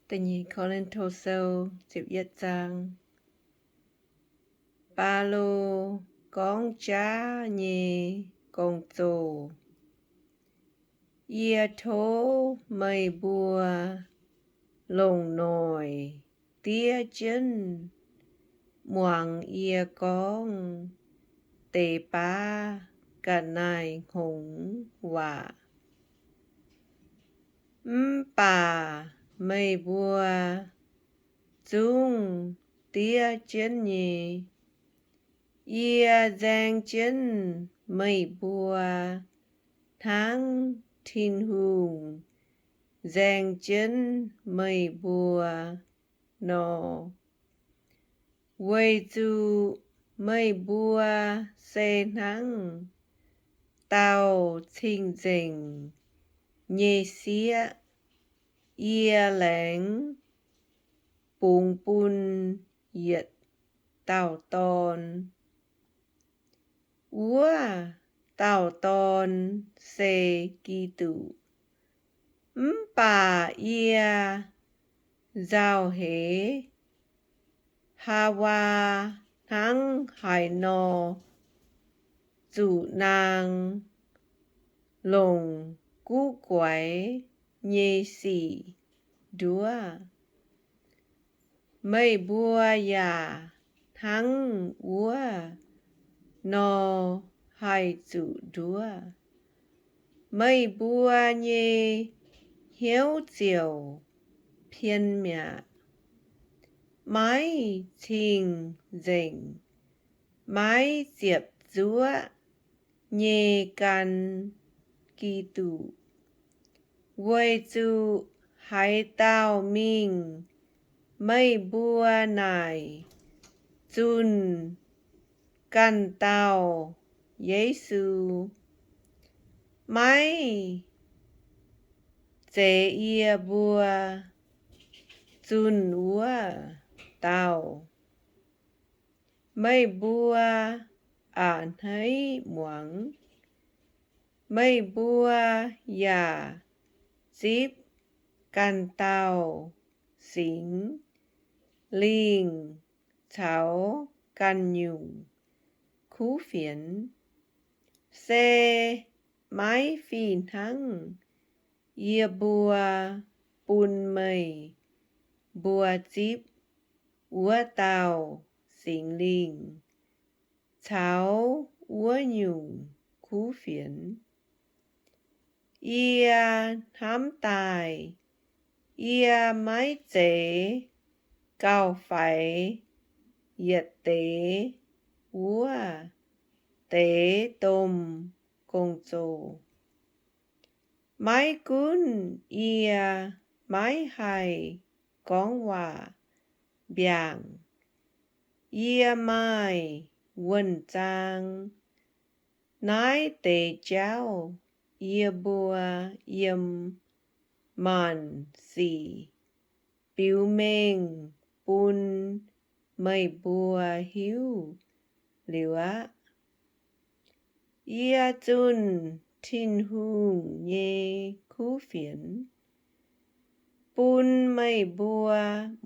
Da'nyeic Ko^lin^to Sou ziepc yietv zaang. Baulo gorngv jaav nyei gong-zoh. Yie tov meih mbuo longc noic diev jienv muangx yie gorngv deix baav ga'naaiv-hngongx waac. Mv baac meih mbuo zungv diev jienv nyei. Yie nzaeng jienv meih mbuo hnangv Tin-Hungh nzaeng jienv meih mbuo nor, weic zuqc meih mbuo se hnangv dauh cing-nzengc nyei sieqv. Yie laengz bungx bun yietc dauh dorn. Wuov dauh dorn se Giduc. Mv baac yie nzauh heix Haawaa hnangv haaix nor zuqc naang longc guv guaix nyei sic nduov, meih mbuo yaac hnangv wuov nor haih zuqc nduov. Meih mbuo nyei hnyouv ziouc pien mi'aqv, maiv cing-nzengc, maiv ziepc zuoqv nyei gan Giduc, weic zuqc haaix dauh mingh meih mbuo naaic zunh ganh dauh Yesu, maiv zeiz yie mbuo zunh wuov dauh. Meih mbuo a'hneiv muangx. Meih mbuo yaac zipv ganh dauh Singx Lingh caux ganh nyungc kuv fienx. Se maiv fih hnangv yie mbuo bun meih mbuo zipv wuov dauh Singx Lingh caux wuov nyungc kuv fienx. Yie hnamv daaih yie maiv zeiz gauh faix yietc deix wuov deix domh gong-zoh. Maiv gunv yie maiv haih gorngv waac mbiaangc, yie maaih wuonh zaang. Naaiv deix jauv yie mbuo yiem maanc sic biux mengh bun meih mbuo hiuv liuz aqv. Yie zunh Tin-Hungh nyei kuv fienx bun meih mbuo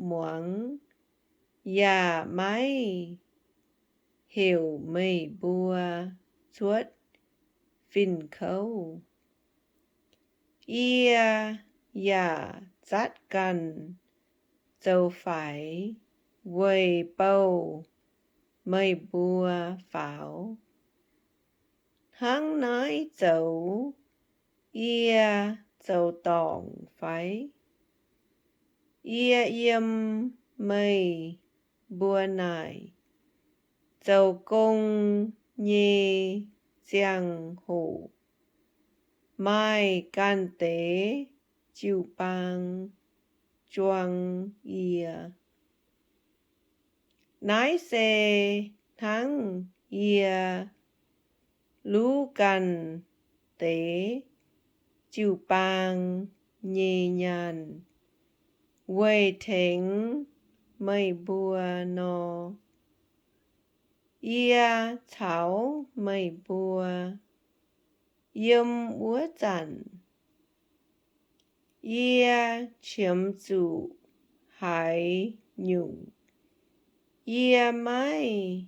muangx, yaac maiv heuc meih mbuo cuotv fin-kouv. Yie yaac zatv ganh zoux faix weic bouh meih mbuo faaux. Hnangv naaiv zoux yie zoux dorngc fai? Yie yiem meih mbuo naaic zoux gong nyei ziangh hoc maaih ganh deix jiu-baang juang yie. Naaiv se hnangv yie luv ganh deix jiu-baang nyei nyaanh weic tengx meih mbuo nor. Yie caux meih mbuo yiem wuov zanc, yie qiemx zuqc haaix nyungc. Yie maiv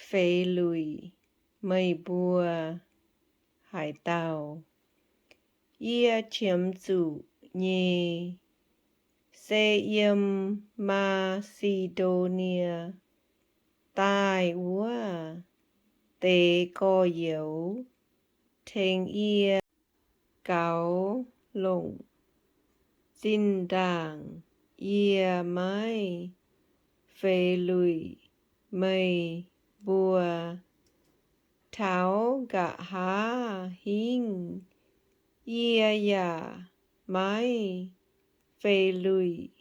feix luic meih mbuo haaix dauh. Yie qiemx zuqc nyei se yiem Maa^si^ndo^nie daaih wuov deix gorx-youz tengx yie gaux longc. Zinh ndaangc yie maiv feix luic meih mbuo, taux nqa'haav hingv yie yaac maiv feix luic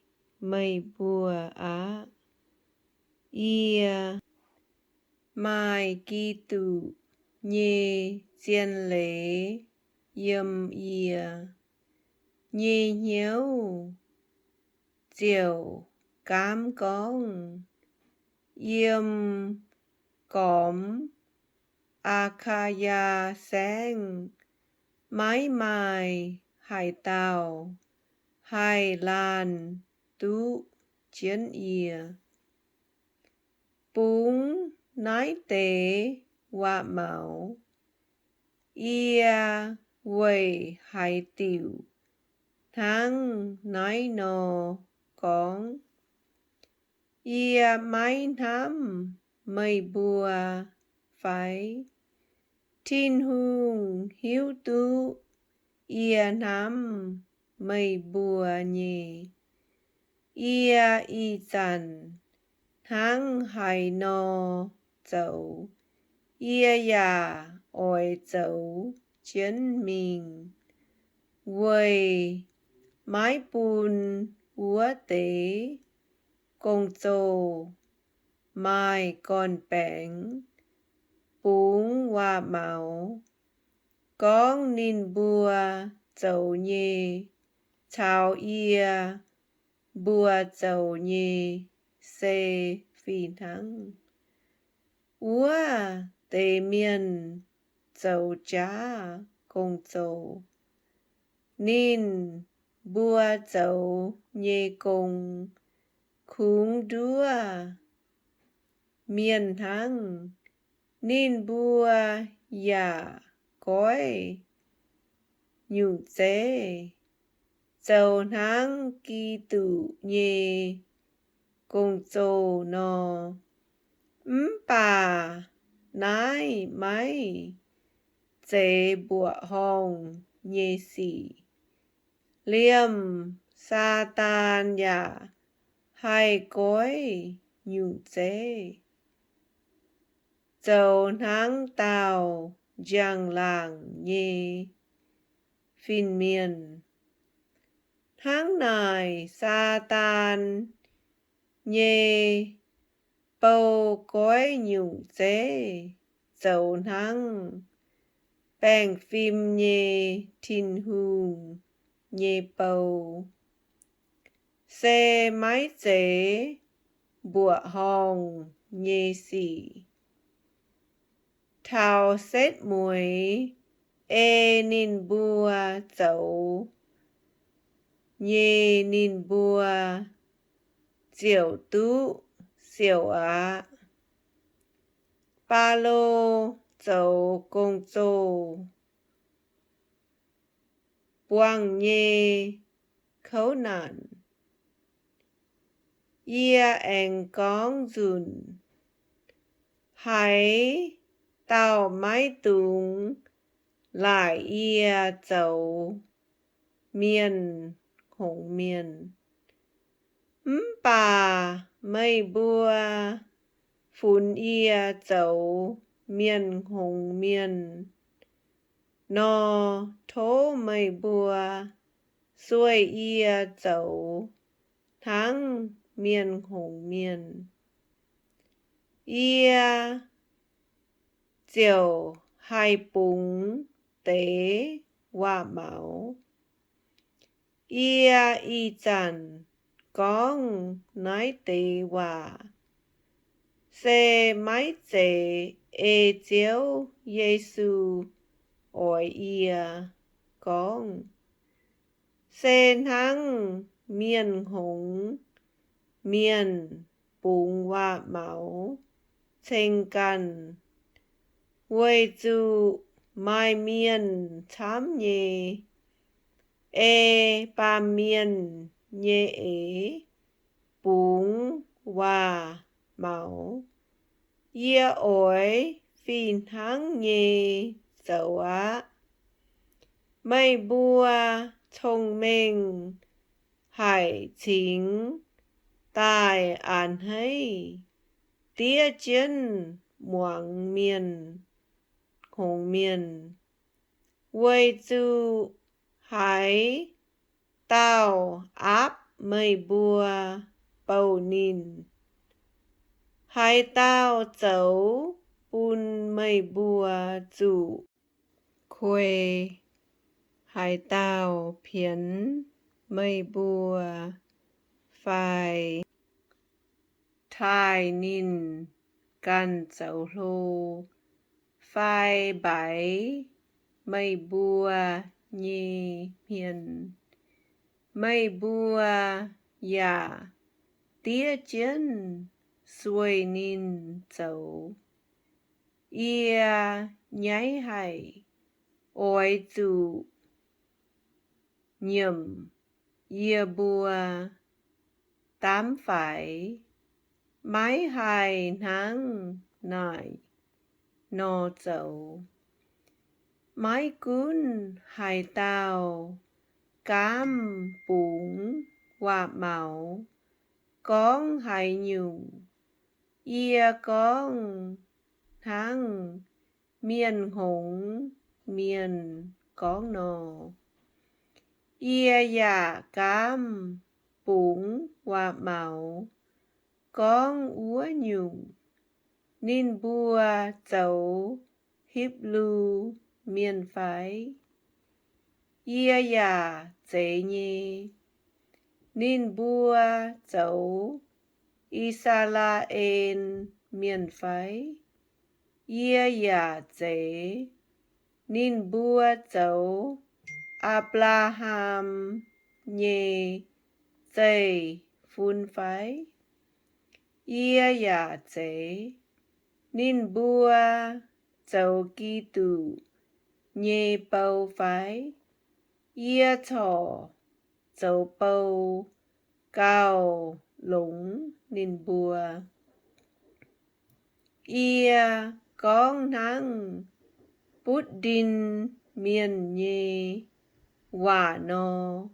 meih mbuo aqv. Yie maaih Giduc nyei zien leiz yiem yie nyei hnyouv ziouc gaamv gorngv, yiem gormx Aa^kaa^yaa Saengv maiv maaih haaix dauh haih laanh duqv jienv yie. Bungx naaiv deix waac-maux, yie weic haaix diuc hnangv naaiv nor gorngv? Yie maiv hnamv meih mbuo fai? Tin-Hungh hiuv duqv yie hnamv meih mbuo nyei. Yie ih zanc hnangv haaix nor zoux, yie yaac oix zoux jienv mingh, weic maiv bun wuov deix gong-zoh maaih gorn-baengx bungx waac-maux gorngv ninh mbuo zoux nyei caux yie mbuo zoux nyei se fih hnangv. Wuov deix mienh zoux jaav gong-zoh. Ninh mbuo zoux nyei gong kungx nduov mienh hnangv. Ninh mbuo yaac goiv nyungc zeiv, zoux hnangv Giduc nyei gong-zoh nor. Mv baac naaiv maiv zeiz mbuoqc horngh nyei sic. Liemh Saadaan yaac haih goiv nyungc zeiv, zoux hnangv dauh njang-laangc nyei fin-mienh. Hnangv naaic, Saadaan nyei bou goiv nyungc zeiv zoux hnangv baengh fim nyei Tin-Hungh nyei bou, se maiv zeiz mbuoqc horngh nyei sic. Taux setv mueiz ei ninh mbuo zoux nyei ninh mbuo ziouc duqv siouc aqv. Baulo zoux gong-zoh buangh nyei kouv naanc. Yie aengx gorngv nzunc, haaix dauh maiv dungx laaic yie zoux mienh hngongx mienh. Mv baac meih mbuo funx yie zoux mienh hngongx mienh nor, tov meih mbuo sueih yie zoux hnangv mienh hngongx mienh. Yie ziouc haih bungx deix waac-maux. Yie ih zanc gorngv naaiv deix waac se maiv zeiz ei Ziouv Yesu oix yie gorngv. Se hnangv mienh hngongx mienh bungx waac-maux ceng ganh, weic zuqc maaih mienh camv nyei, ei baamh mienh nyei eix bungx waac-maux. Yie oix fih hnangv nyei zoux aqv. Meih mbuo cong-mengh haic cingx daaih a'hneiv diev jienv muangx mienh hngongx mienh, weic zuqc haaix dauh aapv meih mbuo bouh ninh, haaix dauh zoux bun meih mbuo zuqc kuei, haaix dauh pienx meih mbuo fai taaih ninh ganh zoux hlo fai mbaix meih mbuo nyei hmien, meih mbuo yaac diev jienv sueih ninh zoux. Yie nyaiv haic, oix zuqc nyiemc yie mbuo daamv faix, maiv haih hnangv naaic nor zoux. Maiv gunv haaix dauh gaamv bungx waac-maux gorngv haaix nyungc, yie gorngv hnangv mienh hngongx mienh gorngv nor, yie yaac gaamv bungx waac-maux gorngv wuov nyungc. Ninh mbuo zoux Hipv^lu Mienh fai? Yie yaac zeiz nyei. Ninh mbuo zoux I^saa^laa^en Mienh fai? Yie yaac zeiz. Ninh mbuo zoux Apc^laa^ham nyei zeiv-fun fai? Yie yaac zeiz. Ninh mbuo zoux Giduc nyei bou fai? Yie corc zoux bou gauh longx ninh mbuo. Yie gorngv hnangv butv ndin mienh nyei waac nor.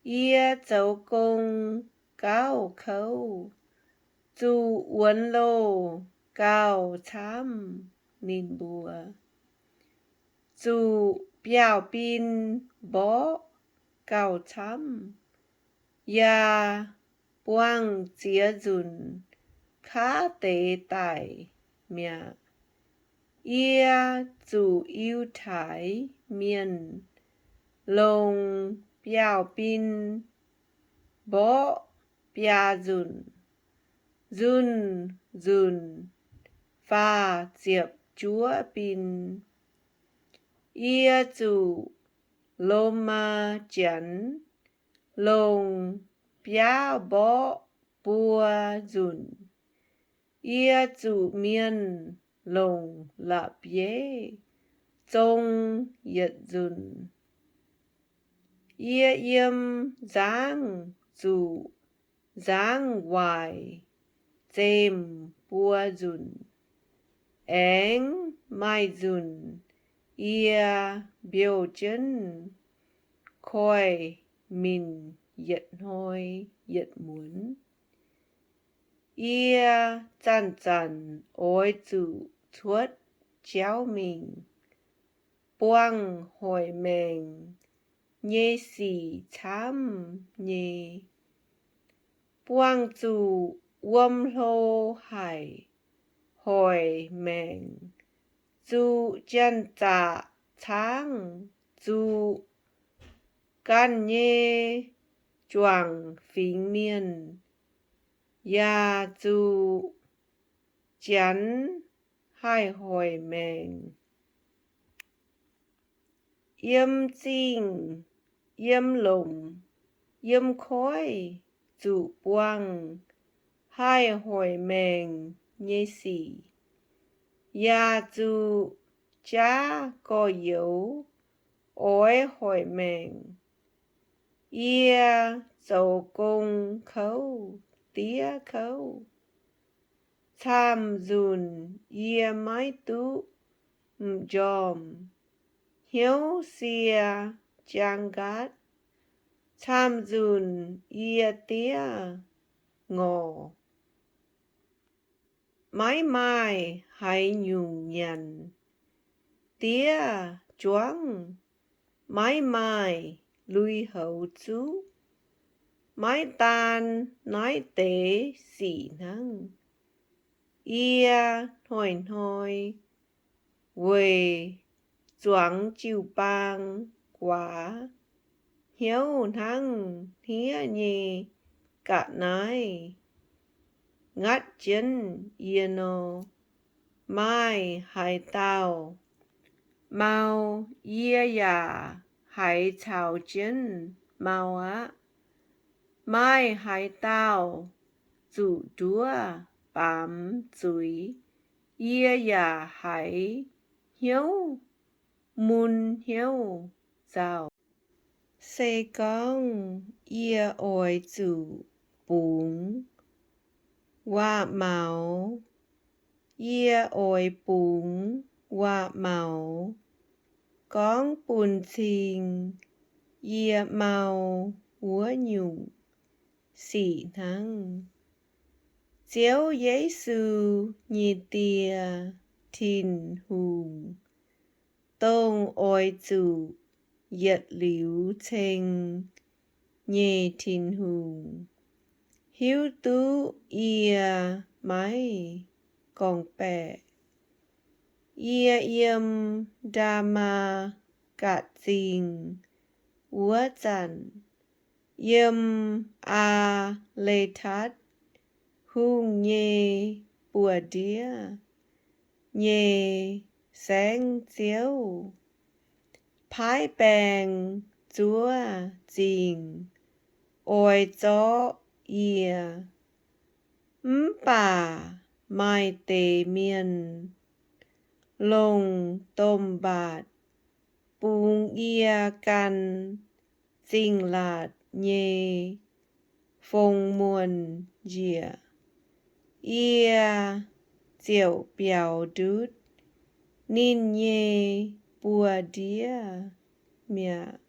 Yie zoux gong gauh kouv, zuqc wuonx loh gauh camv ninh mbuo, zuqc biauv-bin mborqv gauh camv, yaac buangh ziex nzunc kaav deix daic mi'aqv. Yie zuqc Yiutai Mienh longc biauv-bin mborqv biaa nzunc, nzunc nzunc faah ziepc juov bin. Yie zuqc Lomaa Janx longc biauv mborqv buo nzunc. Yie zuqc mienh longc la'bieiv zong yietc nzunc. Yie yiem nzangv zuqc nzangv waaic zemh buo nzunc. Aengx maaih nzunc yie mbiouh jienv koiv-minc yietc hnoi yietc muonz. Yie zanc-zanc oix zuqc cuotv jauv mingh. Buangh hoic maengc nyei sic camv nyei. Buangh zuqc wuom hlo haic hoic maengc, zuqc janx-zaqc caangv, zuqc ganh nyei juangc fingx mienh, yaac zuqc janx haih hoic maengc. Yiem zingh, yiem lomc, yiem koiv zuqc buangh haih hoic maengc nyei sic, yaac zuqc jaav gorx-youz oix hoic maengc. Yie zoux gong kouv diev kouv, camv-nzunc yie maiv duqv m'njormh, hnyouv sie jaang nqaatv, camv-nzunc yie diev ngorc. Maiv maaih haaix nyungc nyanc, diev juangv maiv maaih lui-houx zuqv. Maiv daan naaiv deix sic hnangv, yie hnoi-hnoi weic zuangx jiu-baang guaax hnyouv hnangv hniev nyei ga'naaiv ngatv jienv yie nor. Maaih haaix dauh mau, yie yaac haiz caux jienv mau aqv. Maaih haaix dauh zuqc nduov baamz zuiz, yie yaac haiz hnyouv mun hnyouv nzauh. Se gorngv yie oix zuqc bungx waac-maux, yie oix bungx waac-maux gorngv bun cing yie mau wuov nyungc sic hnangv. Ziouv Yesu nyei Die, Tin-Hungh, dongh oix zuqc yietc liuz ceng nyei Tin-Hungh, hiuv duqv yie maiv gorngv-baeqc. Yie yiem Ndaa^maa^gatc Zingh wuov zanc, yiem Aa^le^tatc Hungh nyei buoz-ndiev nyei saengv-ziouv paaiv baeng zuov zingh oix zorqv yie. Mv baac maaih deix mienh longc domh mbaatc bungx yie gan zingh laatc nyei fong muonh njiec. Yie ziouc biaux ndutv ninh nyei buoz-ndiev mi'aqv.